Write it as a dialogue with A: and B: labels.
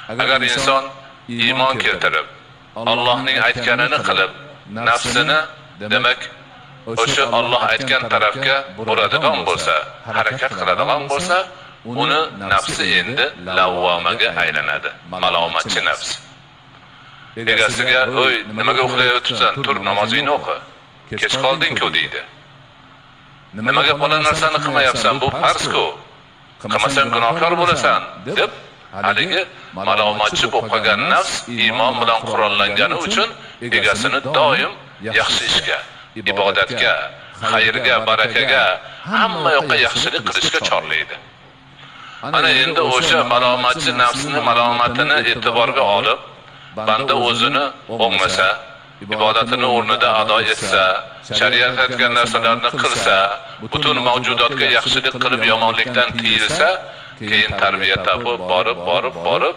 A: Agar inson iymon keltirib, Allohning aytganini qilib, nafsini, demak, o'sha Alloh aytgan tarafga buradigan bo'lsa, harakat qiladigan bo'lsa, uni nafsi endi lavvomaga aylanadi, malomatchi nafs. Egasiga: "Oy, nimaga uxlayotibsan? Tur, namozingni o'qi. Kech qolding-ku", deydi. "Nimaga falon narsani qilmayapsan? Bu farz-ku. Qilmasang gunohkor bo'lasan", deb haligi malomatchi bo'lib qolgan nafs iymon bilan qurollangani uchun egasini doim yaxshi ishga, ibodatga, xayrga, barakaga, hamma yoqqa yaxshilik qilishga chorlaydi. Ana endi o'sha malomatchi nafsini malomatini e'tiborga olib, banda o'zini o'ngmasa, ibodatini o'rnida ado etsa, shariat aytgan narsalarni qilsa, butun mavjudotga yaxshilik qilib, yomonlikdan tiyilsa, keyin tarbiya topib, borib, borib, borib